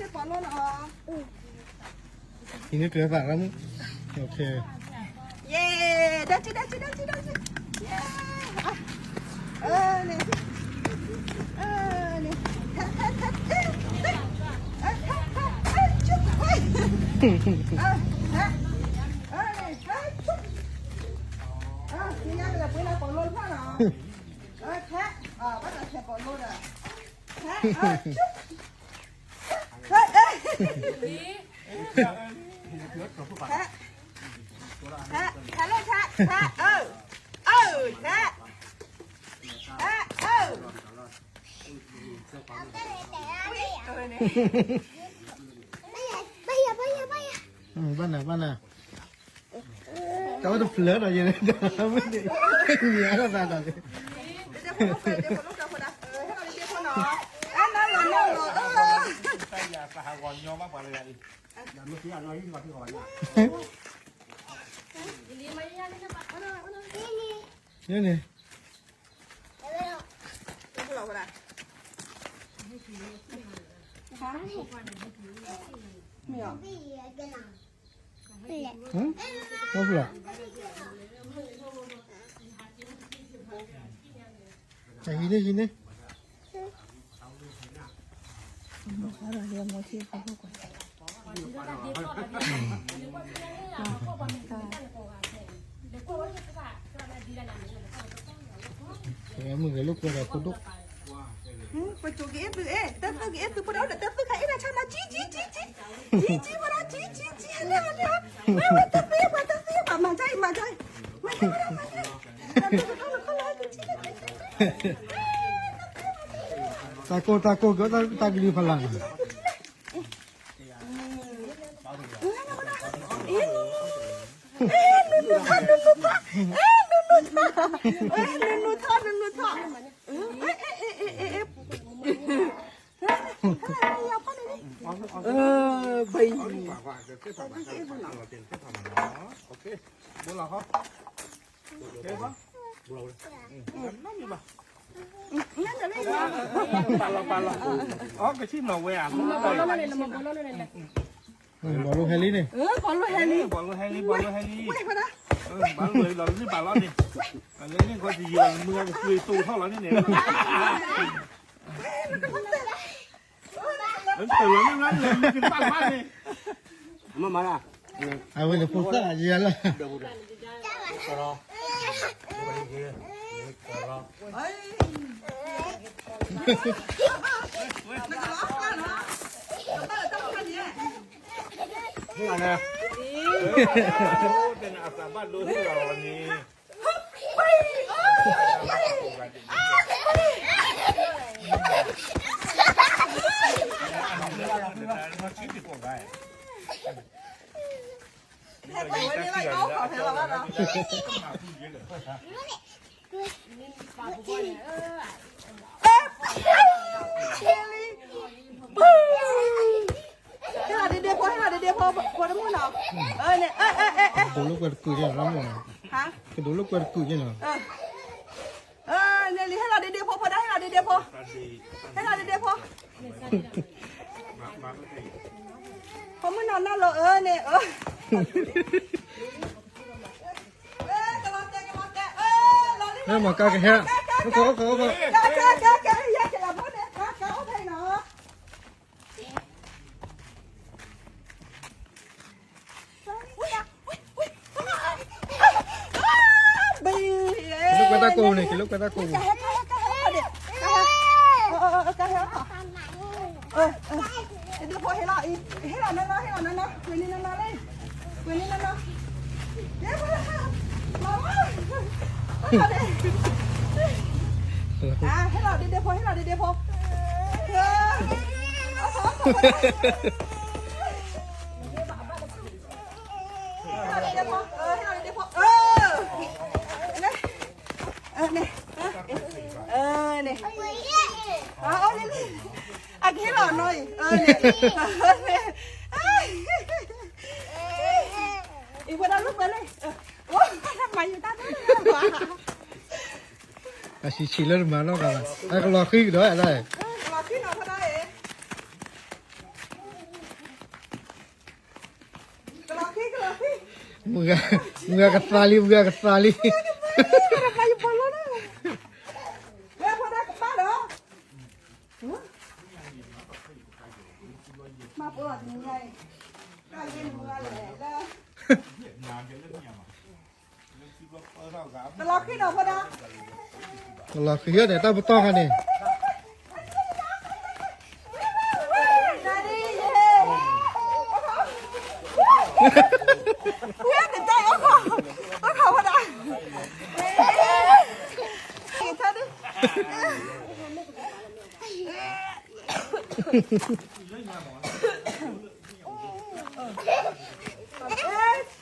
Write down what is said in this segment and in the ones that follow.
ဟံးန့ၢ်ကျဲသးရၣ်မုၣ်, ယဲ, ဒၣ်ထံ ဒၣ်ထံ ဒၣ်ထံ ဒၣ်ထံ, ယဲ, အၢ, န့ၣ်, အၢ, န့ၣ်, ဟဲ, ဟဲ, ဟဲ, ဟဲ, ဟဲ, ဟဲ, ဟဲ, ဟဲ, ဟဲ, ဟဲ, ဟဲ, ဟဲ, ဟဲ, ပှၤလီၤဖးနီၤ, ဟဲ, ဘၣ်တၢ်ဆဲးပီးလိဒီး, ဟဲ, ဟဲ, ဟဲ, ဟဲ, ဟဲ, ဟဲ, ဟဲ, အၢ, အၢ, ဟဲ, ဟဲ, အၢ, ဘၣ်နၤ ဘၣ်နၤ, တၢ်ဝဲတဖျၢၣ်ဒီးယဲ, မ့ၢ်န့ၣ်, မ့ၢ်အါထီၣ်သးဒီးန့ၣ်, န့ၣ်, ဟံးန့ၢ်, ဟံးန့ၢ်, မုၢ်ဂဲၤလိာ်ကွဲဒီးဖိဒိၣ်, ပစိၤက့ၤအ့ၣ်သု, တၢ်သုက့ၤအ့ၣ်သု ဖိဒိၣ်ဒီး တၢ်သုခါအ့ၣ်တၢ်ဆါနီၤ, ကံ, ကံ, ကံ, ကံ, ကံ, ဖိဒိၣ်, ကံ, ကံ, ကံ, ဟဲလၢ, ဟဲလၢ, ဝဲ ဝဲ တၢ်သု, ပှၤတၢ်သုမး, မၤတၢ်အံၤ မၤတၢ်အံၤ မၤတၢ်အံၤ မၤတၢ်အံၤ တၢ်ကိၢ် တၢ်ကိၢ်ကီ တၢ်ကလုၢ်ဖးလၢ်န့ၣ် နူနူထီၣ် နူနူထီၣ် နူနူထီၣ် နူနူထီၣ် နူနူထီၣ် ဘၣ်အံၤ ပာ်လီၤ ပာ်လီၤ အကဆံၣ်နီၤဝဲဧါ ဘီလိဟဲလံန့ၣ် ဘီလိဟဲလံ ဘီလိဟဲလံ ဘီလိဟဲလံ ဘီလိဟဲလံ ဘီလိဟဲလံ ဘီလိဟဲလံ ဘီလိဟဲလံ ဘီလိဟဲလံ မ့ၢ်မၤလၢ အဝဲန့ၣ်ဖိသၣ်ယဲလၢ ဟ့ၣ်လီၤန့ၣ် တနအသးဘၣ်ဒိဟ့ၣ်လီၤန့ၣ် ဟ့ၣ်လီၤဒ့ဒ့ဖိ ဟ့ၣ်လီၤဒ့ဒ့ဖိ ဖိတမုၣ်နီၤ ဒိးလိာ်ကွဲတကုာ်က့နီၤ ကဒိးလိာ်ကွဲတကုာ်က့နီၤ န့ၣ်လံ ဟ့ၣ်လီၤဒ့ဒ့ဖိ ဖိဒါ ဟ့ၣ်လီၤဒ့ဒ့ဖိ ဟ့ၣ်လီၤဒ့ဒ့ဖိ ဖိမုၣ်နီၤနီၤလီၤ အၢန့ၣ် အၢ မ့ၢ်မၤကါကဟဲ အိၣ်ခိး အိၣ်ခိး အိၣ်ခိး ကဲ ကဲ ကဲ ကဲ ယဲ ကဲ လီၤဖိန့ၣ် ကဲ ကဲ အိၣ်ဖဲနီၤ က့ၤလိာ်ကွဲတၢ်ကိၢ်န့ၣ် က့ၤလိာ်ကွဲတၢ်ကိၢ်န့ၣ် ဒ့ဒ့ဖိဟ့ၣ်လီၤ ဟ့ၣ်လီၤနီၤနီၤ ဟ့ၣ်လီၤနီၤနီၤ ကွဲးန့ၢ်နီၤနီၤလံ ကွဲးန့ၢ်နီၤနီၤ ဒ့ဖိ လီၤ ဟ့ၣ်လီၤဒ့ဒ့ဖိ ဟ့ၣ်လီၤဒ့ဒ့ဖိ ဟ့ၣ်လီၤဒ့ဒ့ဖိ ဟ့ၣ်လီၤဒ့ဒ့ဖိ အၢ န့ၣ် အၢ န့ၣ် အန့ၣ် အကဟ့ၣ်လီၤနီၤအံၤ အန့ၣ် အဝဲဒၣ်လိာ်ကွဲ မၤယူၤတၢ် အဆံးဆံးလၢတမၤနီတဂၤဘၣ် အကလီၤဃံကဒီး ကလီၤဃံနီၤဖဒၣ်အံၤ ကလီၤဃံ ကလီၤဃံ မုၢ်ဂၤကသးလံ မုၢ်ဂၤကသးလံ မၤယူၤပီလီၤနီၤ ဝဲဖဒၣ်ကပၣ်ဒီး မၤပီလီၤတနံၤညါအံၤ တၢ်လၢမုၢ်ဂၤလဲၣ်လၢ ကလီၤဃံနီၤဖဒၣ် ကလီၤဃ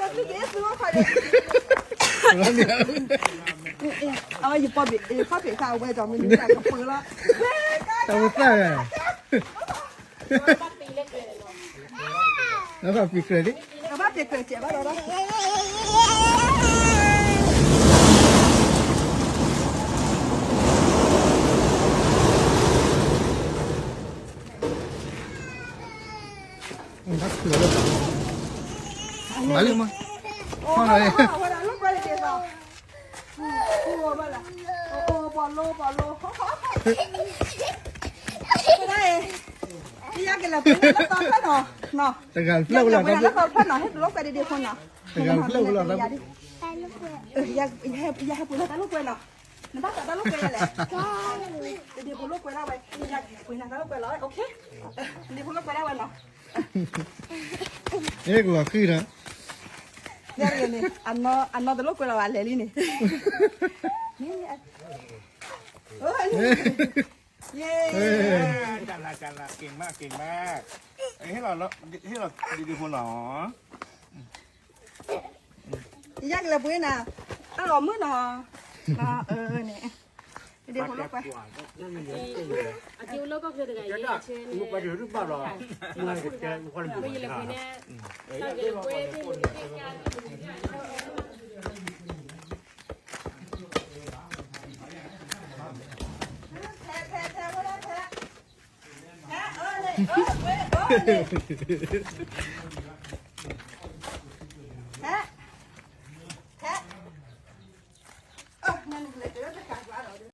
ံဒီးတၢ်ပတီၢ်ခါန့ၣ် အဝဲယပီၢ်ဘ့ၣ် ယပီၢ်ဘ့ၣ်သးဝဲဒီးမနုၤသးကပၢလီၤ တၢ်ဝဲသၣ်ဂၤ နဘၣ်ပ့ၤကြၢးဒံး နဘၣ်ပ့ၤကြၢးစဲးဘၣ်ဒီး ဘၣ်လံမး အဝဲဒၣ်လိာ်ကွဲတက့ၢ်သး အိၣ်ဘၣ်လၢ အိၣ် ပှၤလိ ပှၤလိ ယကလဲၤပှ့ၤန့ၢ် လၢတီဖျၢၣ်နီၤ တဂၤတဖျၢၣ်ဝဲလီၤ ယကလဲၤပှ့ၤန့ၢ်လၢတီဖျၢၣ်နီၤ ဟဲတလိာ်ကွဲဒံးဒံးဖိနီၤ တဂၤတဖျၢၣ်ဝဲလီၤ ယဟဲပှ့ၤလၢတၢ်လိာ်ကွဲနီၤ နဘၣ်သးတၢ်လိာ်ကွဲလဲၣ် တဒံးဖိလိာ်ကွဲဒၣ်ဝဲ ယပှ့ၤန့ၢ်တၢ်လိာ်ကွဲလီၤ ဒံးဖိလိာ်ကွဲဒၣ်ဝဲနီၤ အဲကလီၤဃံဒီး န့ၣ်, အနီၢ်တလိၣ်ကွဲးလီၤဘၣ် လဲၤလံန့ၣ်, ယ့, က့ၤမးက့ၤမး, ဟ့ၣ်လီၤ, ဟ့ၣ်လီၤဒ့ဒ့ဖိနီၤ, ယကလဲၤပှ့ၤနၤ, တၢ်ဂီၤမုၢ်နီၤ, န့ၣ်, ဒ့ဖိလီၤကွဲး အက့အိၣ်လၢကီၢ်ချၢတဂၤအံၤ,